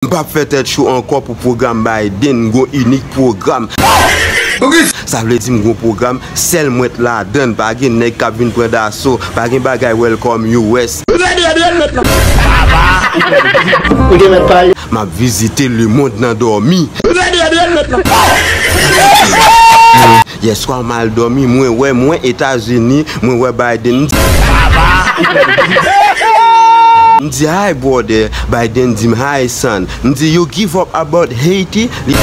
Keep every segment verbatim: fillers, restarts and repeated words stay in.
M p ap fè tèt cho ankò pou pwogram Biden, m gon inik pwogram. Sa vle di m gon pwogram, sèl mwen t ladan l, pa gen nèg k ap vin pran daso, pa gen bagay welcome U S. M ap vizite lemonn nan dòmi. Yèswa m al dòmi, mwen wè, mwen Etazini, mwen wè Biden. M di, "Hi, brother." Biden di m, "Hi, son." M di, "You give up about Haiti?" Li,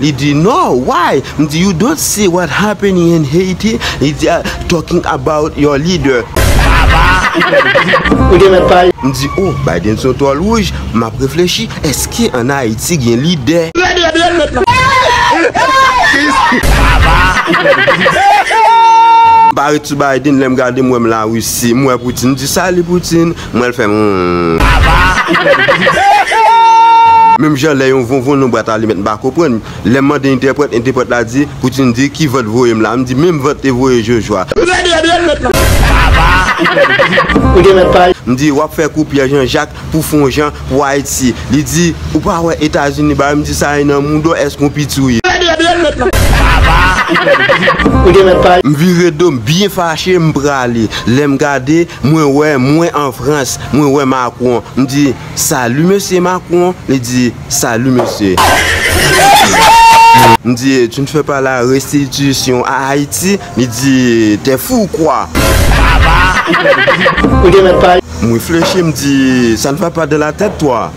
li di, "No, why?" M di, "You don't see what happening in Haiti?" Li di, "Ah, talking about your leader." M di, "Oh, Biden se yon twòl wouj." M ap reflechi, èske ann Ayiti gen lidè? M pa ret sou Biden, lè m gade m wè m Larisi, m wè Poutine, m di, "Salut Poutine." M wè l fè, hmm. Menm jan lè yon vonvon nan bwat alimèt, m pa konprann. Lè m mande entèprèt, entèprèt la di, Poutine di, "Ki vant voye m la?" M di, "Menm vant te voye Jojo a." M di, "W ap fè kou Pyè Jan Jak pou fè yon jan pou Ayiti." Li di, "Ou pa wè Etazini ba yo?" M di, "Sa e nan mouda w, èske yon piti w ye?" M vire do, m byen fache, m prale. Lè m gade, mwen wè, mwen an Frans, mwen wè Macron. M di, "Salut, monsieur Macron." Li di, "Salut, monsieur." M di, "Tu ne fais pas la restitution à Haïti?" Li di, "T'es fou, quoi?" M reflechi, m di, "Ça ne va pas dans la tête, toi?"